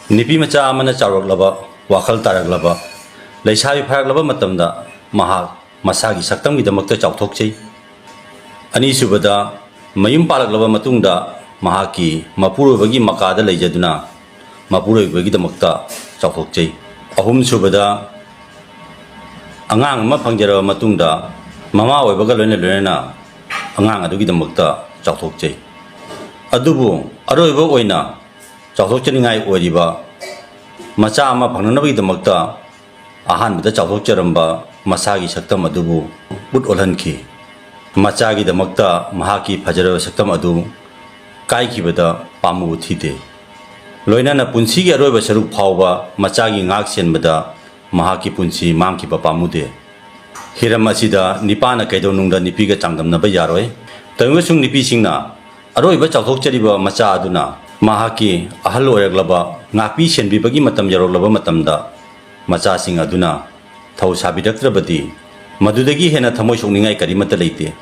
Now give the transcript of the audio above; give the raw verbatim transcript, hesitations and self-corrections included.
ꯅꯨꯄꯤ ꯃꯆꯥ ꯑꯃꯅ ꯆꯥꯎꯔꯛꯂꯕ, ꯋꯥꯈꯜ ꯇꯥꯔꯛꯂꯕ, ꯂꯩꯁꯥꯕꯤ ꯐꯥꯔꯛꯂꯕ ꯃꯇꯝꯗ ꯃꯍꯥꯛ ꯃꯁꯥꯒꯤ ꯁꯛꯇꯝꯒꯤꯗꯃꯛꯇ ꯆꯥꯎꯊꯣꯛꯆꯩ꯫ ꯑꯅꯤꯁꯨꯕꯗ, ꯃꯌꯨꯝ ꯄꯥꯜꯂꯛꯂꯕ ꯃꯇꯨꯡꯗ ꯃꯍꯥꯛꯀꯤ ꯃꯄꯨꯔꯣꯏꯕꯒꯤ ꯃꯀꯥꯗ ꯂꯩꯖꯗꯨꯅ ꯃꯄꯨꯔꯣꯏꯕꯒꯤꯗꯃꯛꯇ ꯆꯥꯎꯊꯣꯛꯆꯩ꯫ ꯑꯍꯨꯝꯁꯨꯕꯗ, ꯑꯉꯥꯡ ꯑꯃ ꯐꯪꯖꯔꯕ ꯃꯇꯨꯡꯗ ꯃꯃꯥ ꯑꯣꯏꯕꯒ ꯂꯣꯏꯅ ꯂꯣꯏꯅꯅ ꯑꯉꯥꯡ ꯑꯗꯨꯒꯤꯗꯃꯛꯇ ꯆꯥꯎꯊꯣꯛꯆꯩ꯫ ꯑꯗꯨꯕꯨ ꯑꯔꯣꯏꯕ ꯑꯣꯏꯅ ꯆꯥꯎꯊꯣꯛꯆꯅꯤꯡꯉꯥꯏ ꯑꯣꯏꯔꯤꯕ ꯃꯆꯥ ꯑꯃ ꯐꯪꯅꯅꯕꯒꯤꯗꯃꯛꯇ ꯑꯍꯥꯟꯕꯗ ꯆꯥꯎꯊꯣꯛꯆꯔꯝꯕ ꯃꯁꯥꯒꯤ ꯁꯛꯇꯝ ꯑꯗꯨꯕꯨ ꯎꯠ ꯑꯣꯜꯍꯟꯈꯤ꯫ ꯃꯆꯥꯒꯤꯗꯃꯛꯇ ꯃꯍꯥꯛꯀꯤ ꯐꯖꯔꯕ ꯁꯛꯇꯝ ꯑꯗꯨ ꯀꯥꯏꯈꯤꯕꯗ ꯄꯥꯝꯃꯨꯕ ꯊꯤꯗꯦ꯫ ꯂꯣꯏꯅꯅ ꯄꯨꯟꯁꯤꯒꯤ ꯑꯔꯣꯏꯕ ꯁꯔꯨꯛ ꯐꯥꯎꯕ ꯃꯆꯥꯒꯤ ꯉꯥꯛ ꯁꯦꯟꯕꯗ ꯃꯍꯥꯛꯀꯤ ꯄꯨꯟꯁꯤ ꯃꯥꯡꯈꯤꯕ ꯄꯥꯝꯃꯨꯗꯦ꯫ ꯍꯤꯔꯝ ꯑꯁꯤꯗ ꯅꯤꯄꯥꯅ ꯀꯩꯗꯧꯅꯨꯡꯗ ꯅꯨꯄꯤꯒ ꯆꯥꯡꯗꯝꯅꯕ ꯌꯥꯔꯣꯏ꯫ ꯇꯧꯏꯃꯁꯨꯡ ꯅꯨꯄꯤꯁꯤꯡꯅ ꯑꯔꯣꯏꯕ ꯆꯥꯎꯊꯣꯛꯆꯔꯤꯕ ꯃꯆꯥ ꯑꯗꯨꯅ ꯃꯍꯥꯛꯀꯤ ꯑꯍꯜ ꯑꯣꯏꯔꯛꯂꯕ ꯉꯥꯛꯄꯤ ꯁꯦꯟꯕꯤꯕꯒꯤ ꯃꯇꯝ ꯌꯧꯔꯛꯂꯕ ꯃꯇꯝꯗ ꯃꯆꯥꯁꯤꯡ ꯑꯗꯨꯅ ꯊꯧ ꯁꯥꯕꯤꯔꯛꯇ꯭ꯔꯕꯗꯤ ꯃꯗꯨꯗꯒꯤ ꯍꯦꯟꯅ ꯊꯃꯣꯏ ꯁꯣꯛꯅꯤꯡꯉꯥꯏ ꯀꯔꯤꯃꯠꯇ ꯂꯩꯇꯦ꯫